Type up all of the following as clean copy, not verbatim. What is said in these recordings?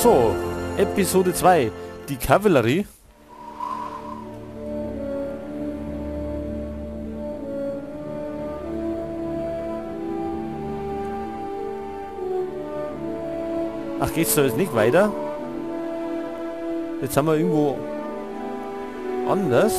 So, Episode 2, die Kavallerie. Ach, geht's da jetzt nicht weiter? Jetzt haben wir irgendwo anders.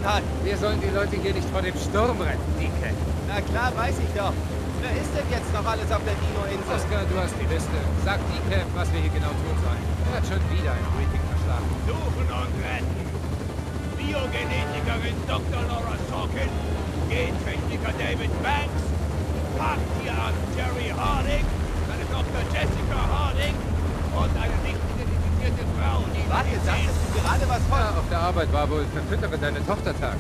Hat. Wir sollen die Leute hier nicht vor dem Sturm retten, Dike. Na klar, weiß ich doch. Wer ist denn jetzt noch alles auf der Dino-Insel? Oscar, du hast die Liste. Sag Dike, was wir hier genau tun sollen. Er hat schon wieder ein Briefing verschlagen. Suchen und retten. Biogenetikerin Dr. Laura Sorkin, Gentechniker David Banks, Parktierarzt Jerry Harding, seine Tochter Jessica Harding und eine nicht identifizierte Frau, die... Warte, sagtest du gerade was von... Ja, auf der Arbeit war wohl Verfüttere deine Tochter-Tag.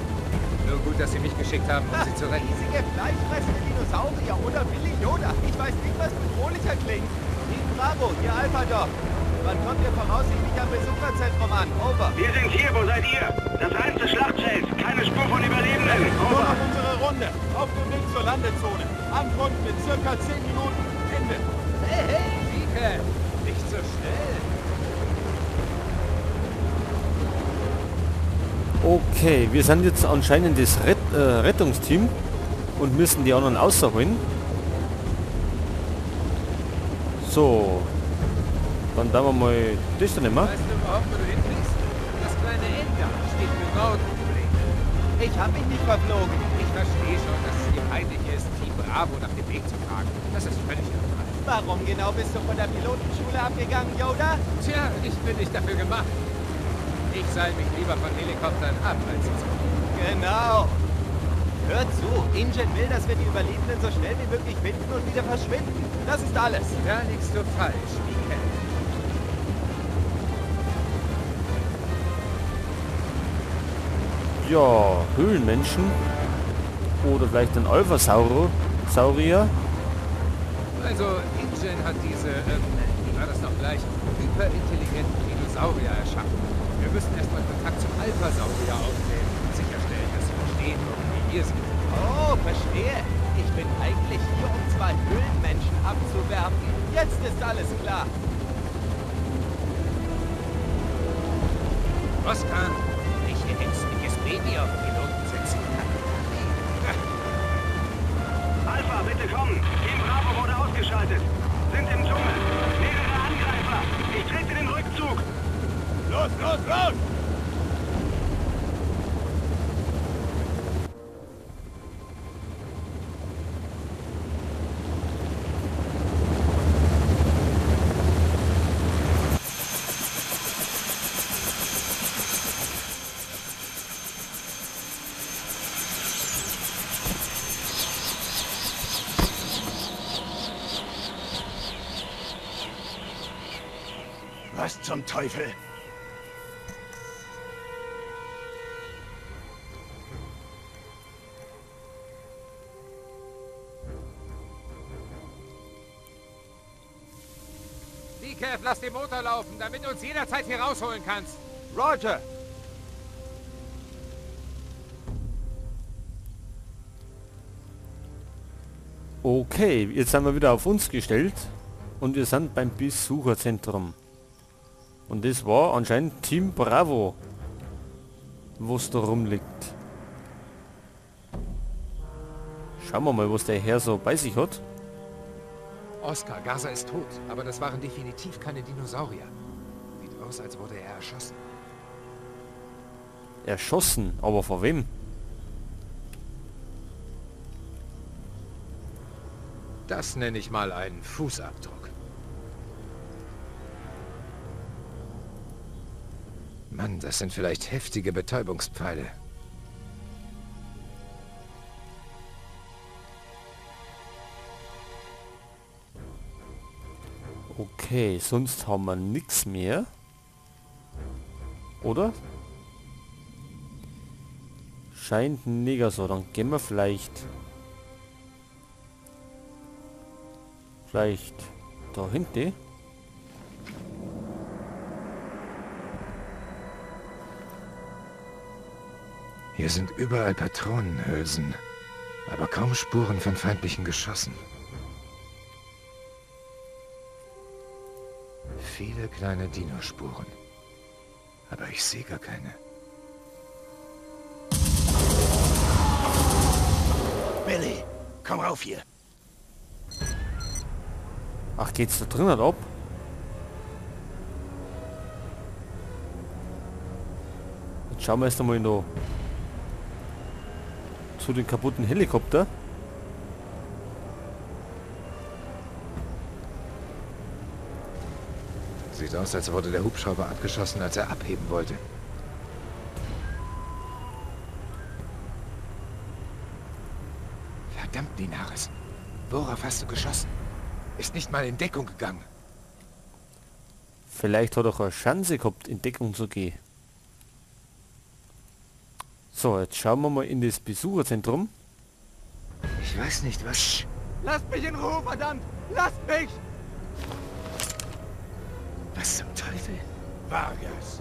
Nur gut, dass sie mich geschickt haben, um sie zu retten. Riesige, fleischfressende Dinosaurier oder Willy Yoda. Ich weiß nicht, was bedrohlicher klingt. Team Bravo, hier Alpha Dog. Wann kommt ihr voraussichtlich am Besucherzentrum an? Over. Wir sind hier, wo seid ihr? Das reinste Schlachtfeld. Keine Spur von Überlebenden. Over. Nur noch unsere Runde. Auf dem Weg zur Landezone. Ankunft in circa 10 Minuten. Ende. Hey, hey, Dike. Nicht so schnell. Okay, wir sind jetzt anscheinend das Rettungsteam und müssen die anderen außerholen. So, dann da wir mal das da nehmen. Weißt du überhaupt, wo du hinfliegst? Das kleine N da steht für Norden, Kollege. Ich habe mich nicht verflogen. Ich verstehe schon, dass es dir peinlich ist, Team Bravo nach dem Weg zu fragen. Das ist völlig normal. Warum genau bist du von der Pilotenschule abgegangen, Yoda? Tja, ich bin nicht dafür gemacht. Ich seil mich lieber von Helikoptern ab, als sie zu. Genau. Hör zu, InGen will, dass wir die Überlebenden so schnell wie möglich finden und wieder verschwinden. Das ist alles. Da liegst du falsch, Mike. Ja, Höhlenmenschen. Oder vielleicht ein Alpha-Saurier. Also, InGen hat diese, wie war das noch gleich, hyperintelligenten Dinosaurier erschaffen. Wir müssen erstmal Kontakt zum Alpha-Saurier aufnehmen und sicherstellen, dass sie verstehen, warum wir hier sind. Oh, verstehe. Ich bin eigentlich hier, um zwei Höhlenmenschen abzuwerfen. Jetzt ist alles klar. Oscar, ich ihr ängstliches Baby auf Piloten setzen kann. Alpha, bitte kommen. Team Bravo wurde ausgeschaltet. Sind im Dschungel. Mehrere Angreifer. Ich trete den Rückzug. Los, los, los! Was zum Teufel? Kev, lass den Motor laufen, damit du uns jederzeit hier rausholen kannst. Roger! Okay, jetzt sind wir wieder auf uns gestellt und wir sind beim Besucherzentrum. Und das war anscheinend Team Bravo, was da rumliegt. Schauen wir mal, was der Herr so bei sich hat. Oscar, Gaza ist tot, aber das waren definitiv keine Dinosaurier. Sieht aus, als wurde er erschossen. Erschossen? Aber vor wem? Das nenne ich mal einen Fußabdruck. Mann, das sind vielleicht heftige Betäubungspfeile. Okay, sonst haben wir nichts mehr. Oder? Scheint nicht so. Dann gehen wir vielleicht... Vielleicht da hinten. Hier sind überall Patronenhülsen, aber kaum Spuren von feindlichen Geschossen. Viele kleine Dinospuren, aber ich sehe gar keine. Billy, komm rauf hier. Ach, geht's da drinnen ab? Jetzt schauen wir erst einmal noch zu den kaputten Helikopter. Sieht aus, als wurde der Hubschrauber abgeschossen, als er abheben wollte. Verdammt, Linares. Worauf hast du geschossen? Ist nicht mal in Deckung gegangen. Vielleicht hat er auch eine Chance gehabt, in Deckung zu gehen. So, jetzt schauen wir mal in das Besucherzentrum. Ich weiß nicht, was... Lasst mich in Ruhe, verdammt! Lasst mich! Was zum Teufel? Vargas.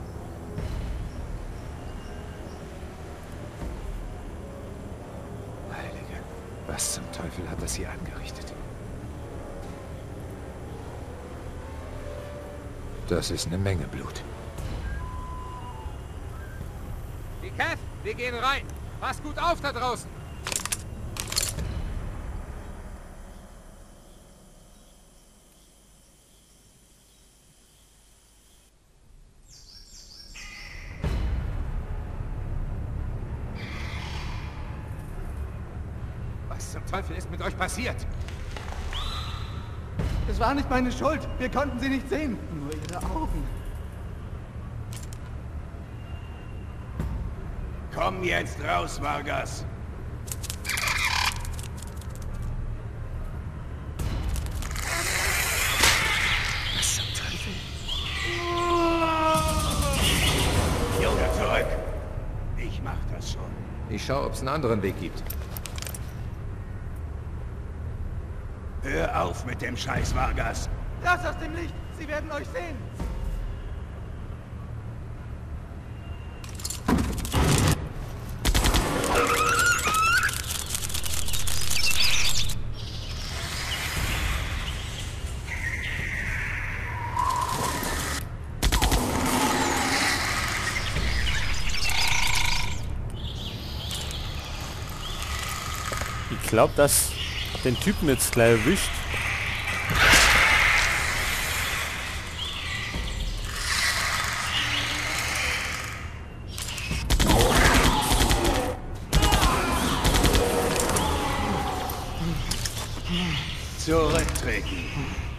Heilige, was zum Teufel hat das hier angerichtet? Das ist eine Menge Blut. Die Kev, wir gehen rein. Pass gut auf da draußen. Was zum Teufel ist mit euch passiert? Es war nicht meine Schuld. Wir konnten sie nicht sehen. Nur ihre Augen. Komm jetzt raus, Vargas. Was zum Teufel? Yoda, zurück! Ich mach das schon. Ich schau, ob es einen anderen Weg gibt. Hör auf mit dem Scheiß, Vargas! Raus aus dem Licht! Sie werden euch sehen! Ich glaube, dass den Typen jetzt gleich erwischt. Zurücktreten.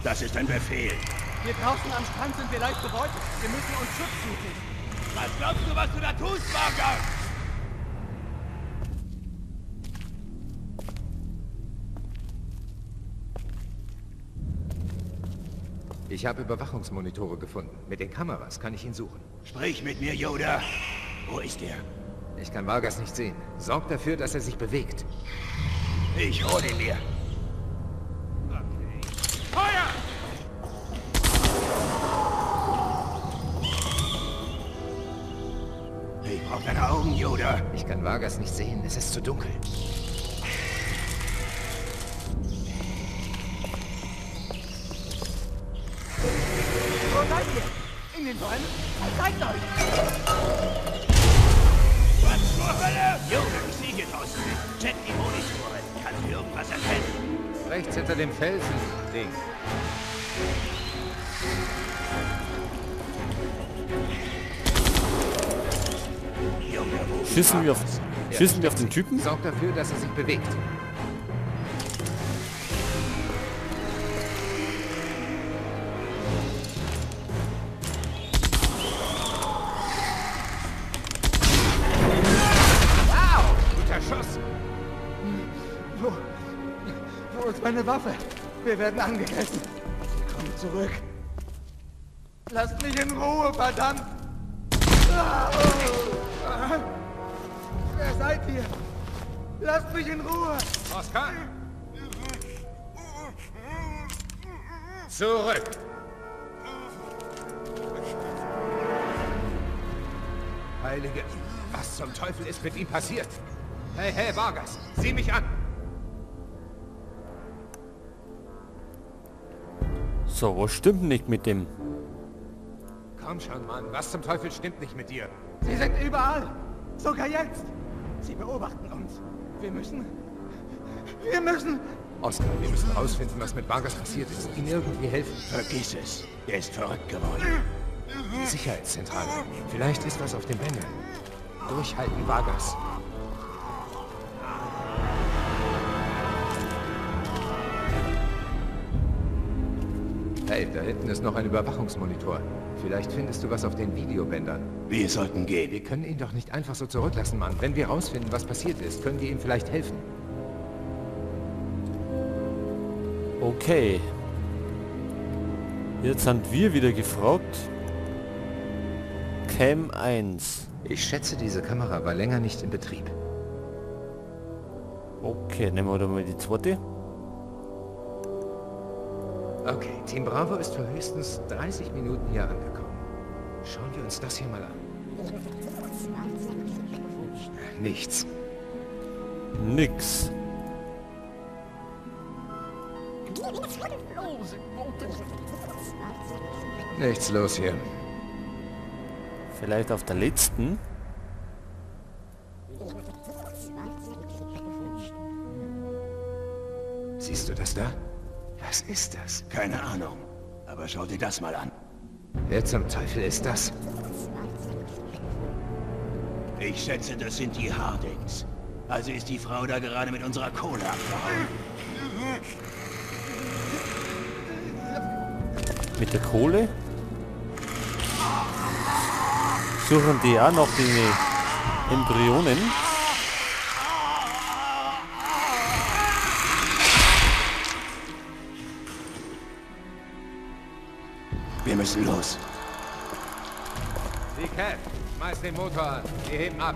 Das ist ein Befehl. Hier draußen am Strand sind wir leicht gebeutet. Wir müssen uns Schutz suchen. Was glaubst du, was du da tust, Vargas? Ich habe Überwachungsmonitore gefunden. Mit den Kameras kann ich ihn suchen. Sprich mit mir, Yoda. Wo ist er? Ich kann Vargas nicht sehen. Sorg dafür, dass er sich bewegt. Ich hole ihn mir. Okay. Feuer! Ich brauche deine Augen, Yoda. Ich kann Vargas nicht sehen. Es ist zu dunkel. Wo seid ihr? In den Bäumen? Zeigt euch! Was zur Hölle? Yoda, ich sehe hier draußen nicht. Check die Monitore. Kannst du irgendwas erkennen? Rechts hinter dem Felsen. Ding. Schießen wir auf den Typen? Sorgt dafür, dass er sich bewegt. Wow! Guter Schuss! Wo ist meine Waffe? Wir werden angegriffen. Wir kommen zurück. Lasst mich in Ruhe, verdammt! Wer seid ihr? Lasst mich in Ruhe! Oscar! Zurück! Heilige... Was zum Teufel ist mit ihm passiert? Hey, hey, Vargas! Sieh mich an! So, was stimmt nicht mit dem? Komm schon, Mann. Was zum Teufel stimmt nicht mit dir? Sie sind überall! Sogar jetzt! Sie beobachten uns. Wir müssen... Oscar, wir müssen rausfinden, was mit Vargas passiert ist. Ihm irgendwie helfen. Vergiss es. Er ist verrückt geworden. Die Sicherheitszentrale. Vielleicht ist was auf den Bändern. Durchhalten, Vargas. Hey, da hinten ist noch ein Überwachungsmonitor. Vielleicht findest du was auf den Videobändern. Wir sollten gehen. Wir können ihn doch nicht einfach so zurücklassen, Mann. Wenn wir rausfinden, was passiert ist, können wir ihm vielleicht helfen. Okay. Jetzt sind wir wieder gefragt. Cam 1. Ich schätze, diese Kamera war länger nicht in Betrieb. Okay, nehmen wir doch mal die zweite. Okay, Team Bravo ist vor höchstens 30 Minuten hier angekommen. Schauen wir uns das hier mal an. Nichts. Nix. Nichts los hier. Vielleicht auf der letzten? Siehst du das da? Was ist das? Keine Ahnung. Aber schau dir das mal an. Wer zum Teufel ist das? Ich schätze, das sind die Hardings. Also ist die Frau da gerade mit unserer Kohle abgehauen. Mit der Kohle? Suchen die auch noch die Embryonen? Wir müssen los. Sie, Kev, schmeiß den Motor an. Wir heben ab.